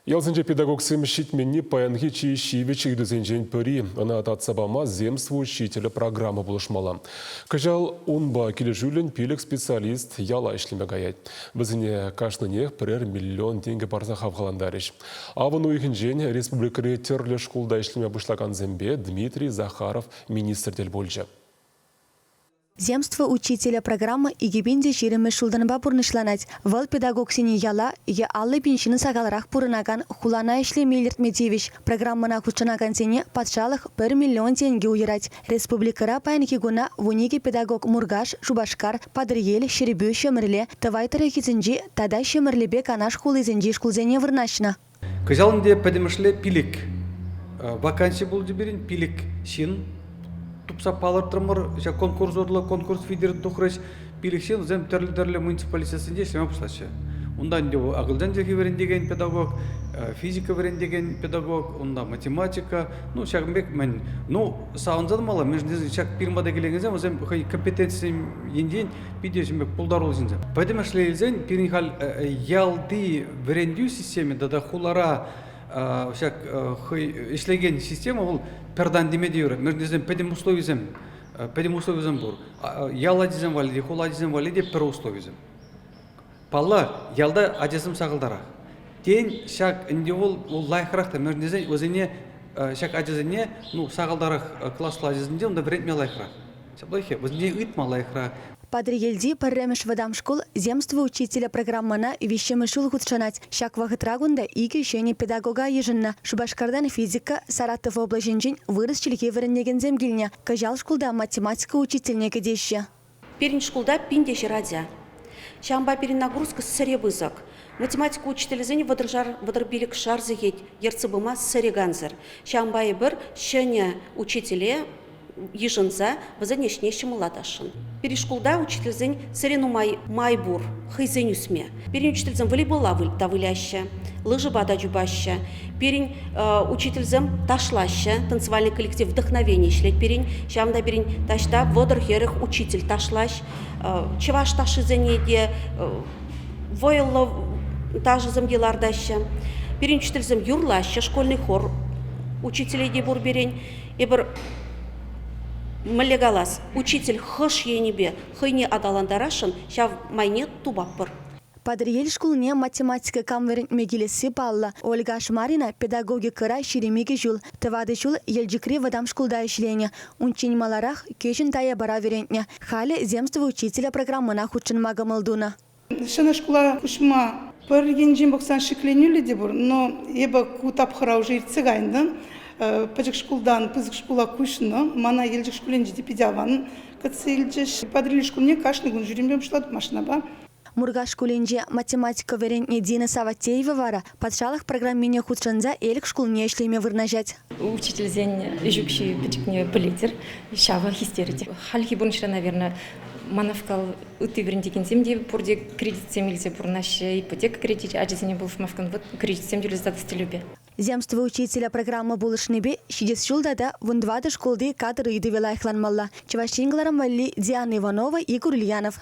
Ялсенче педагогсем ҫитменни паянхи чи ҫивӗч ыйтусенчен пӗри. Ӑна татса пама Земство учителӗ программа пулӑшмалла. Кӑҫал унпа килӗшӳллӗн пилӗк специалист яла ӗҫлеме каять. Вӗсене кашнинех пӗрер миллион тенкӗ парса хавхалантарӗҫ. Авӑн уйӑхӗнчен республикӑри тӗрлӗ шкулта ӗҫлеме пуҫлакансемпе Дмитрий Захаров министр тӗл пулчӗ. Земство учителӗ программа 2020 ҫултанпа пурнӑҫланать. Вӑл педагогсене яла е 50 000 ҫын сахалрах пурӑнакан хулана ӗҫлеме илӗртме тивӗҫ. Программӑна хутшӑнакансене патшалӑх пӗр миллион тенкӗ уйӑрать. Республикӑра паянхи куна 12 педагог Муркаш, Шупашкар, Патӑрьел, Ҫӗрпӳ, Ҫӗмӗрле, Тӑвай тӑрӑхӗсенчи тата Ҫӗмӗрлепе Канаш хулисенчи шкулсене вырнаҫнӑ. Кӑҫал ӗнтӗ пӗтӗмӗшле пилӗк ваканси пулчӗ пирӗн, пилӗк ҫын тупса палӑртрӑмӑр. Ҫак конкурс урлӑ конкурс витӗр тухрӗҫ. Пилӗк ҫын вӗсем тӗрлӗ-тӗрлӗ муниципалитетсенче ӗҫлеме пуҫлаҫҫӗ. Унта ӗнтӗ акӑлчан чӗлхи вӗрентекен педагог, физика вӗрентекен педагог, унта математика, ну ҫакӑн пек мӗн. Ну, савӑнса тӑмалла, мӗншӗн тесен ҫак пирӗн пата килекенсем вӗсем хӑй компетенцисем енчен питӗ ҫын пек пултаруллӑ ҫынсем. Пӗтӗмӗшле илсен пирӗн халь ялти вӗрентӳ системи тата хулара ҫак хӑй ӗҫлекен система вӑл пӗр тан теме те юрать. Мӗншӗн тесен пӗтӗм условисем пӗтӗм условисем пур. Ял ачисем валли те, хула ачисем валли те пӗр условисем. Паллах, ялта ачасем сахалтарах. Тен, ҫак ӗнтӗ вӑл лайӑхрах та, мӗншӗн тесен вӗсене ҫак ачасене ну сахалтарах класлӑ ачасенче унта вӗрентме лайӑхрах. Ҫаплах-и? Вӗсене ыйтма лайӑхрах. Патӑрьелти пӗрремӗш вӑтам шкул Земство учителӗ программӑна виҫҫӗмӗш ҫул хутшӑнать. Ҫак вӑхӑтра кунта икӗ ҫӗнӗ педагога йышӑннӑ. Шупашкартан физика, Саратов облаҫӗнчен вырӑс чӗлхи вӗренекенсем килнӗ. Кӑҫал шкулта математика учительне кӗтеҫҫӗ. Пирӗн шкулта пин те ҫӗр ача. Ҫавӑнпа пирӗн нагрузка сӗре пысӑк. Математика учителӗсен вӑтӑршар, вӑтӑр пилӗкшар сехет ертсе пыма сӗре кансӗр. Ҫавӑнпа эпир ҫӗнӗ учителе йышӑнса вӗсен ӗҫне ҫӑмӑллатасшӑн. Пирӗн шкулта учительсен сӗре нумай май пур хӑйсен ӳсме. Пирӗн учительсем волейболла та выляҫҫӗ, лыжӑпа та чупаҫҫӗ. Пирӗн учительсем ташлаҫҫӗ, танцевальный коллектив «Вдохновение» ӗҫлет пирӗн. Ҫавӑнта пирӗн таҫта вӑтӑр-хӗрӗх учитель ташлаҫ. Чӑваш ташшисене те вӑйлӑ ташӑсем те лартаҫҫӗ. Пирӗн учительсем юрлаҫҫӗ, школьный хор учителей те пур пирӗн. Эпир мӗнле калас, учитель хӑш енӗпе хӑйне аталантарасшӑн, ҫав майне тупатпӑр. Патӑрьел шкулне математика кам вӗрентме килесси паллӑ. Ольга Ашмарина педагогикӑра 22 ҫул, тӑватӑ ҫул Елчӗкри вӑтам шкулта ӗҫленӗ. Унччен маларах Кӗҫӗн Таяпара вӗрентнӗ. Халӗ Земство учителӗ программӑна хутшӑнма кӑмӑл тунӑ. Ҫӗнӗ шкула куҫма пӗр енчен пӑхсан шикленӳллӗ те пур, но эпӗ ку тапхӑра уже иртсе кайнӑ. Пӗчӗк шкултан пысӑк шкула куҫнӑ. Мана Елчӗк шкулӗнче те питӗ аван кӗтсе илчӗҫ. Патӑрьел шкулне кашни кун ҫӳреме пуҫлатӑп машинапа. Муркаш шкулӗнче математика вӗрентнӗ Дина Саватеева вара патшалӑх программине хутшӑнса Элӗк шкулне ӗҫлеме вырнаҫать. Учительсен ӗҫ укҫи пӗчӗкне пӗлетӗр, ҫавӑ хистерет. Хальхи пурнӑҫра, наверное, манашкал ытти вӗрентекенсем те пурте кредитсем илсе пурӑнаҫҫӗ, ипотека кредичӗ ачасене пулӑшмашкӑн вот кредитсем тӳлесе татас тӗллевпе. Земство учителӗ программа пулӑшнипе ҫитес ҫул тата вунтӑватӑ шкулти кадр ыйтӑвӗ лайӑхланмалла. Чӑваш Ен кӑларӑм валли Диана Иванова, Игорь Ульянов.